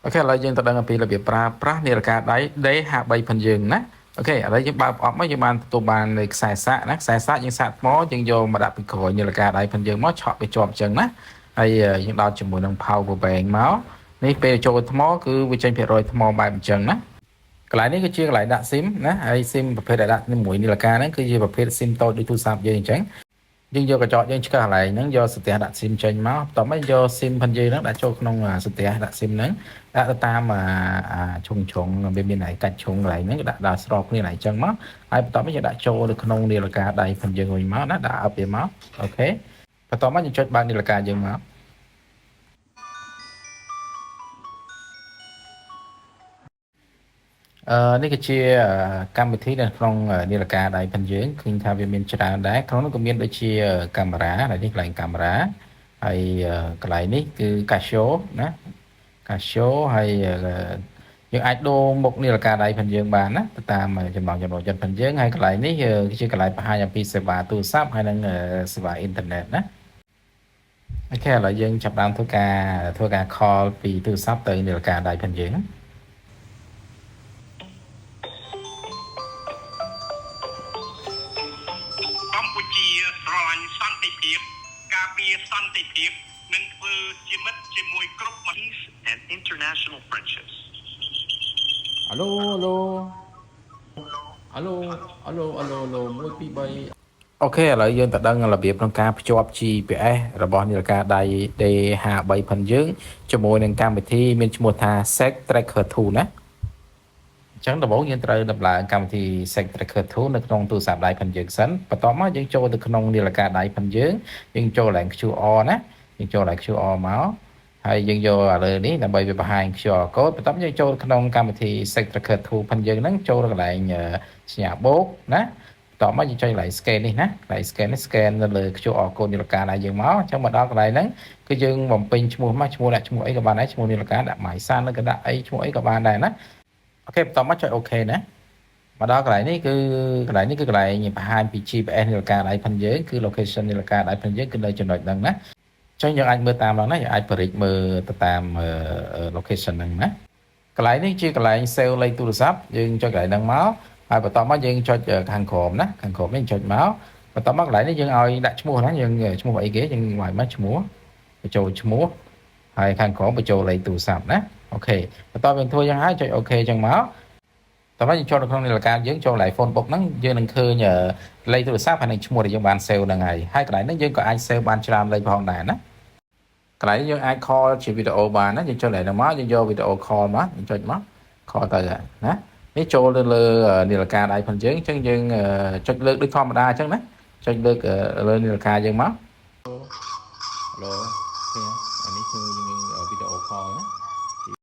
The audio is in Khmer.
OK ឥឡូវយើងទៅដឹងអំពីរបៀបប្រើប្រាស់នាឡិកាដៃ D53 ផងយើងណា OK ឥឡូវយើងបើកប្រអប់មកយើងបានទទួលបាននៃខ្សែសាកណាខ្សែសាកយើងសាកថ្មយើងយកមកដាក់ពីក្រោយនាឡិកាដៃផងយើងមកឆក់វាជាប់អញ្ចឹងណាហើយយើងដោតជាមួយនឹង power bank មកនេះពេលចូលថ្មគឺវាចេញភាគរយថ្មបែបអញ្ចឹងណាកន្លែងនេះគឺជាកន្លែងដាក់ SIM ណាហើយ SIM ប្រភេទដែលដាក់ជាមួយនាឡិកាហ្នឹងគឺជាប្រភេទ SIM តូចដូចទូរស័ព្ទយើងអញ្ចឹងយើងយកកញ្ចក់យើងឆ្កឹះកន្លែងហ្នឹងយកសន្ទះដាក់ SIM ចេញមកបន្ទាប់មកយក SIM ផងយើងហ្នឹងដាក់ចូលក្នុងសន្ទះដាក់ SIM ហ្នឹងដាក់ទៅតាមអាឈុងជ្រុងវាមានឯកាច់ជ្រុងកន្លែងហ្នឹងដាក់ដល់ស្របគ្នាកន្លែងអញ្ចឹងមកហើយបន្ទាប់មកយើងដាក់ចូលទៅក្នុងនាឡិកាដៃផងយើងវិញមកណាដាក់អប់វាមក OK បន្ទាប់មកយើងចុចបើកនាឡិកាយើងមកនេះគឺជាកម្មវិធីនៅក្នុងនាឡិកាដៃផងយើងឃើញថាវាមានច្រើនដែរក្នុងនោះក៏មានដូចជាកាមេរ៉ាដែលនេះកន្លែងកាមេរ៉ាហើយកន្លែងនេះគឺ Casio ណា Casio ហើយយើងអាចដូរមុខនាឡិកាដៃផងយើងបានណាទៅតាមចំណង់ចំណូលចិត្តផងយើងហើយកន្លែងនេះគឺជាកន្លែងបង្ហាញអំពីសេវាទូរស័ព្ទហើយនិងសេវាអ៊ីនធឺណិតណា OK ឥឡូវយើងចាប់ផ្ដើមធ្វើការ call ពីទូរស័ព្ទទៅនាឡិកាដៃផងយើងណា កម្ពុជាស្រឡាញ់សន្តិភាព ការពារសន្តិភាព និងធ្វើជាមិត្តជាមួយគ្រប់ Peace and international friendships. អាឡូអាឡូអាឡូអាឡូអាឡូអាឡូ1 2 3 OK ឥឡូវយើងទៅដឹងរបៀបក្នុងការភ្ជាប់ GPS របស់នាឡិកាដៃ D53 ផងយើងជាមួយនឹងកម្មវិធីមានឈ្មោះថា Seq Tracker 2ណាអញ្ចឹងដំបូងយើងត្រូវដំឡើងកម្មវិធី Seq Tracker 2នៅក្នុងទូរស័ព្ទដៃផងយើងសិនបន្ទាប់មកយើងចូលទៅក្នុងនាឡិកាដៃផងយើងយើងចូលកន្លែង QR ណាយើងចូលកន្លែង QR មកហើយយើងយកឥឡូវនេះដើម្បីវាបង្ហាញ QR code បន្ទាប់យើងចូលក្នុងកម្មវិធី Seq Tracker 2ផងយើងហ្នឹងចូលកន្លែងសញ្ញាបូកណាបន្ទាប់មកយើងចុចកន្លែង scan នេះណាកន្លែង scan នេះ scan នៅលើ QR code នាឡិកាដៃយើងមកអញ្ចឹងមកដល់កន្លែងហ្នឹងគឺយើងបំពេញឈ្មោះមកឈ្មោះដាក់ឈ្មោះអីក៏បានដែរឈ្មោះនាឡិកាដាក់ម៉ៃសានឬក៏ដាក់អីឈ្មោះអីក៏បានដែរណា OK បន្ទាប់មកចុច OK ណាមកដល់កន្លែងនេះគឺកន្លែងនេះគឺកន្លែងបង្ហាញពី GPS នាឡិកាដៃផងយើងគឺ location នាឡិកាដៃផងយើងគឺនៅចំណុចហ្នឹងណាអញ្ចឹងយើងអាចមើលតាមហ្នឹងណាយើងអាចបរិចមើលទៅតាម location ហ្នឹងណាកន្លែងនេះជាកន្លែង save លេខទូរស័ព្ទយើងចុចកន្លែងហ្នឹងមកហើយបន្ទាប់មកយើងចុចខាងក្រោមណាខាងក្រោមនេះចុចមកបន្ទាប់មកកន្លែងនេះយើងឲ្យដាក់ឈ្មោះណាយើងឈ្មោះអីគេយើងវាយមកឈ្មោះបញ្ចូលឈ្មោះហើយខាងក្រោមបញ្ចូលលេខទូរស័ព្ទណា OK បន្ទាប់យើងធ្វើយ៉ាងហើយចុច OK ចឹងមកតោះមកយើងចូលនៅក្នុងនាឡិកាយើងចូល iPhone book ហ្នឹងយើងនឹងឃើញលេខទូរស័ព្ទហើយនឹងឈ្មោះដែលយើងបាន save ហ្នឹងហើយហើយកន្លែងហ្នឹងយើងក៏អាច save បានច្រើនលេខផងដែរណាកន្លែងនេះយើងអាច call ជាវីដេអូបានណាយើងចុចកន្លែងហ្នឹងមកយើងយកវីដេអូ call មកយើងចុចមក call ទៅណានេះចូលទៅលើនាឡិកាដៃផងយើងអញ្ចឹងយើងចុចលើកដូចធម្មតាអញ្ចឹងណាចុចលើកលើនាឡិកាយើងមកឡូអានេះគឺយើងវីដេអូ call ណា